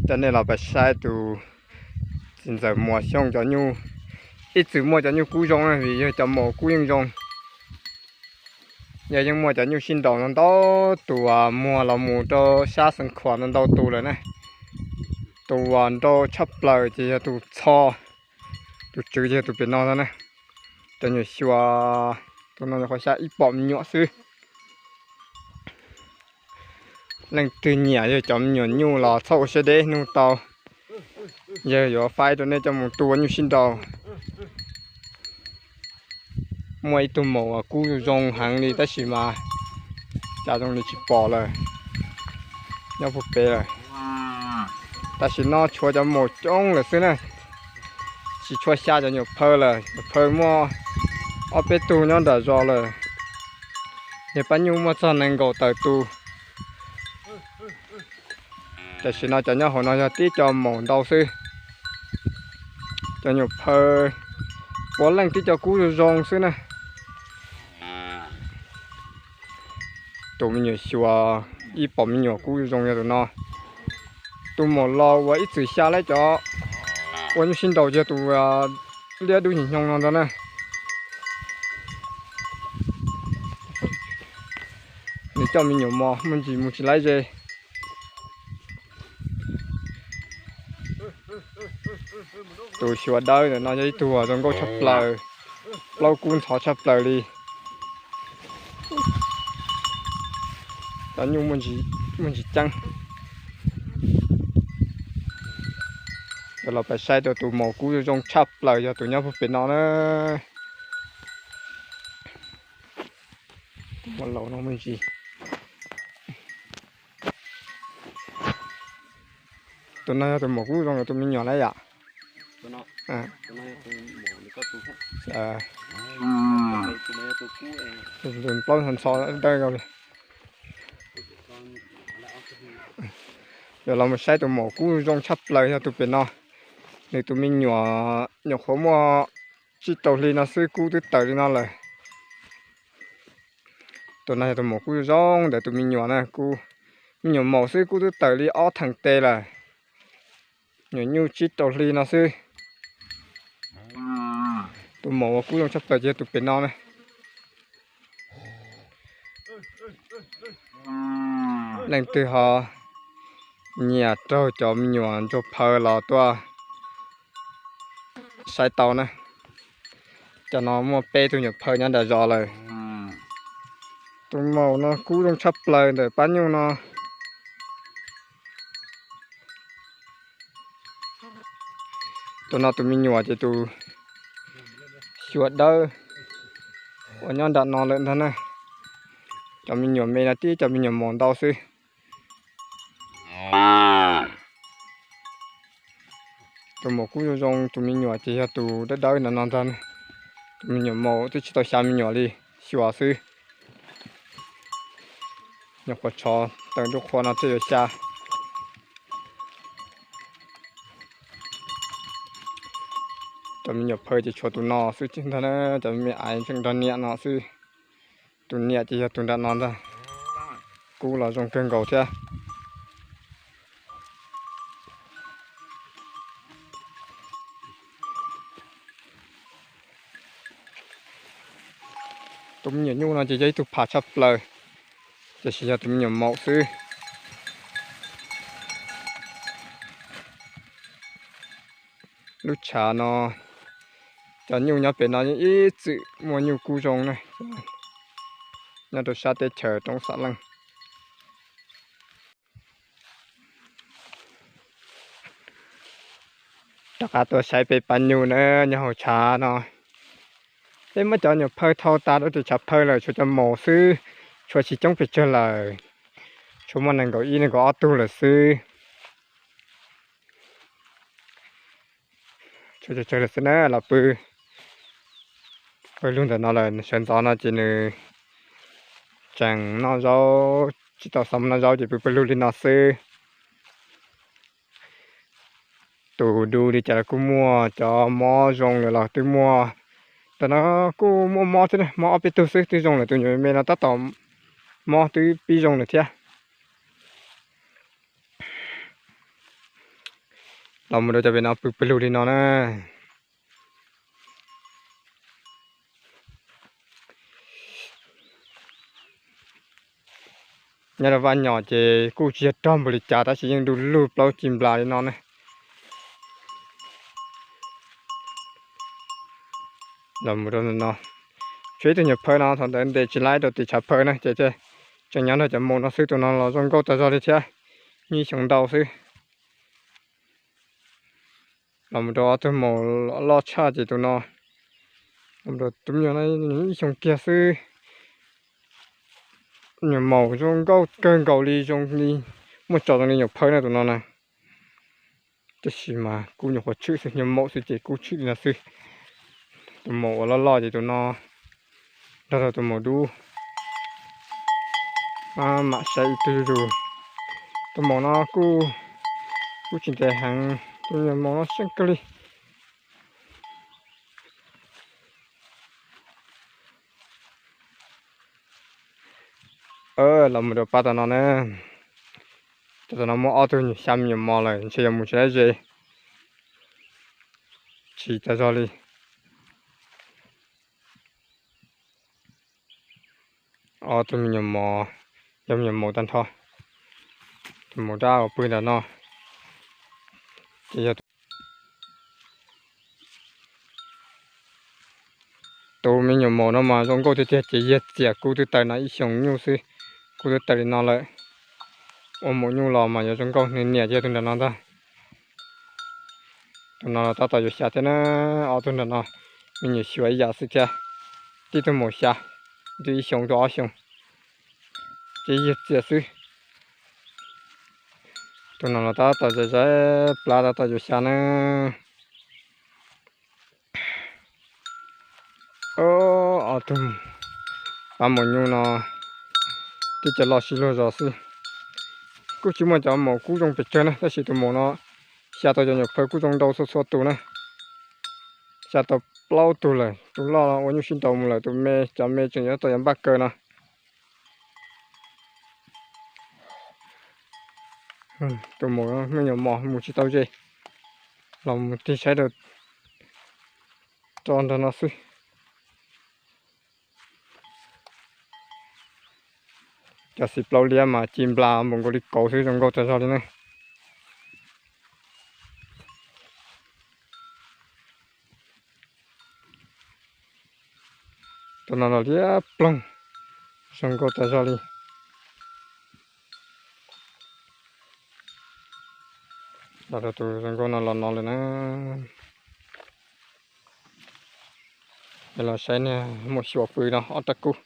Coj nej los pab saib tus txiv ntxawm Muas Xyooj cov nyuj. Ib txwm muaj cov nyuj kub zoo na, vim yog cov maum kub yeej zoo. Yog yeej muaj cov nyuj sib nraus no ntau tus, muag los mus rau sab Xeev Khuam no ntau tus lawm na. Tus uas nrau tshaj plaws ces yog tus txho, tus tswv ces yog tus pem no ntag na. Cov nyuam xyuas, tus no nyuam qhuav xya ib pom me nyuam xwb. Leej twg nyiam yog cov me nyuam nyuj los txhob ua siab deb, nug tau, yawg yuav faib rau nej coj mus tua nyuj sib nraus. Muaj ib tug maum uas kub zoo heev li tab sis mas cas zoo li tsis pom lawm, nyob puag pem lawm. Tam sim no tshuav cov maum coob lawm xwb na, tsis tshua xya cov nyuam phaw lawm. Nyuam phaw muaj ob peb tug nyob nram zos lawm, yog pab nyuj muaj txog nees nkaum tawm tus. Tam sim no cov nyob hauv no yog tib co maum ntau xwb. Cov nyuam phaw puav leej tib co kub zoo zoo xwb na. Tus me nyuam xyuas ib pom me nyuam kub zoo zoo yog tus no. Tus maum laus uas ib txwm xya lawm cov ua nyuj sib nraus yog tus liab dub nyim nyoog no ntag na. Nws coj me nyuam mos muaj ntsis mus tsis laib ze. Tus xyuas dawb ntawm no yog ib tug zoo nkauj tshaj plaws, plaub kub ntxhov tshaj plaws li. Cov nyuj muaj ntsis ceeb. Los pab saib rau tus maum kub zoo zoo tshaj plaws yog tus nyob puag pem no na. Tus maum laus no muaj ntsis. Tus no yog tus maum kub zoo yog tus me nyuam na yom. Plaub ntxhov ntxhov dawb li. Yuav los mus saib tus maum kub zoo tshaj plaws yog tus pem no. Nws tus me nyuam nyuam qhuav muaj tsib rau hli no xwb kub twb tawm li no lawm. Tus no yog tus maum kub zoo ntawm tus me nyuam na, kub, me nyuam maum xwb kub twb tawm li ob theem tes lawm. Nyuam nyuj tsib rau hli no xwb. Tus maum uas kub zoo tshaj plaws ces yog tus pem no na. Leej twg ho nyiam raug cov me nyuam ntsuag phaw los tuaj saib tau na. Cov no muaj peb tug nyuam phaw nyob nram zos lawm. Tus maum no kub zoo tshaj plaws ntawm pab nyuj no. Tus no tus me nyuam ces tus xyuas dawb uas nyob nram no lawm ntag na. Cov me nyuam me no tib cov me nyuam maum ntau xwb. Tus maum kub zoo zoo tus me nyuam ces yog tus dawb dawb nram no ntag. Tus me nyuam maum twb tsis tau xya me nyuam li, xyuas xwb. Nyuam qhuav tshov tawm nruab qhua no thiaj yuav xya. Cov me nyuam phaw ces tshuav tus no xwb ntag na, cov me me ais tseem nrog niam no xwb. Tus niam ces yog tus nram no ntag. Kub los zoo kawg nkaus thiab. Tus me nyuam nyuj no ces yog ib tug pham tshaj plaws, tiam sis yog tus me nyuam maum xwb. Lub tshav no, cov nyuj nyob pem no yeej ib txwm muaj nyuj kub zoo na, nyob rau sab teb chaws roob Xam Leej. Rov qab tuaj saib peb pab nyuj na, nyob hauv tshav no. Peb muab cov nyuam phaw thau tas rau tim tshav phaw lawm, tshuav cov maum xwb, tshuav tsis coob pes tsawg lawm. Tshuav muaj nees nkaum ib nees nkaum ob tug lawm xwb. Tshuav tsawg tsawg lawm xwb na, los pw, pw lug ntawm no lawm, sawv ntxov no ces nws tseem noj zaub, tsis tau xav noj zaub ces pw pw lug li no xwb. Tus du li cas los kuj muaj, cov mob zoo lawm los twb muaj. Tam no kuj muaj mob thiab, mob ob peb tug xwb, twb zoo lawm, tus nyuam me no tab tom mob twb pib zoo lawm thiab. Los mus rau cov pem no pw pw lug li no na. Nyob rau Vaj Nyom ces kuj tsis yog rog npaum li cas tab sis yeej du lug plaub ci nplas li no ne. Los mus rau no, tshuav ib tug nyuam phawj no thaum ntawd ntes tsis laib rau tim tshav phawj na ces tseem nyob nrog cov maum no xwb. Tus no los zoo nkauj tag zog li thiab, nyiaj xyoo ntau xwb. Los mus rau ob tug maum loj tshaj ces tus no, los mus rau tus me nyuam no ib xyoo kiag xwb. Nyuam maum zoo nkauj kawg nkaus li, zoo li muaj tso zoo li nyuam phawj na tus no na. Tab sis mas kuj nyuam qhuav tshwm xwb, nyuam maum xwb ces kuj tshwm li no xwb. Tus maum uas loj loj ces tus no nrog rau tus maum dub. Mam saib ib tug zuj zus. Tus maum no kuj, kuj tsis ntev heev, tus nyuam maum no seej kawg li. Los mus rau pab tom no na. Tom no muaj ob tug xya me nyuam mos lawm, ntshe yuav mus tsis dab ze, tsis tag zog li. Ob tug me nyuam mos, yog me nyuam maum tag nrho. Tus maum dab uas pw ntawm no ces yog tus me nyuam maum no mas zoo nkauj tiag tiag ces yawg txiam kub twb tawm no ib xyoos nyuj xwb, kub twb tawm li no lawm. Ua maum nyuj los mas yuav zoo nkauj, nws niam ces yog tus nram no ntag. Tus no los tab tom yuav xya thiab na. Ob tug nram no me nyuam xyuas ib yam xwb thiab, tib tug maum xya, ib tug ib xyoos ib tug ob xyoos, ces yawg txiam xwb. Tus no los tab tom zais zais plab tab tom yuav xya na. Ob tug pab maum nyuj no twb cov loj sib luag zos xwb. Kuj tsis muaj cov maum kub zoo pes tsawg na, tab sis tus maum no xya tau cov nyuam phawj kub zoo ntau txhua txhua tus na. Xya tau plaub tug lawm, tus loj ua nyuj sib ntaus mus lawm, tus me, cov me tseem yuav tau yuav npaj kaw no. Tus maum me nyuam mos mus tsis tau ze, los mus tig saib rau tso nrog no xwb. Cov xim plaub liab mas ci nplas npaum nkaus li kauv xwb, zoo nkauj tag zog li ne. Tus no los liab ploog, zoo nkauj tag zog li. Los rau tus zoo nkauj no los no lawm na. Los saib niag maum xyuas pw no ob rab kub.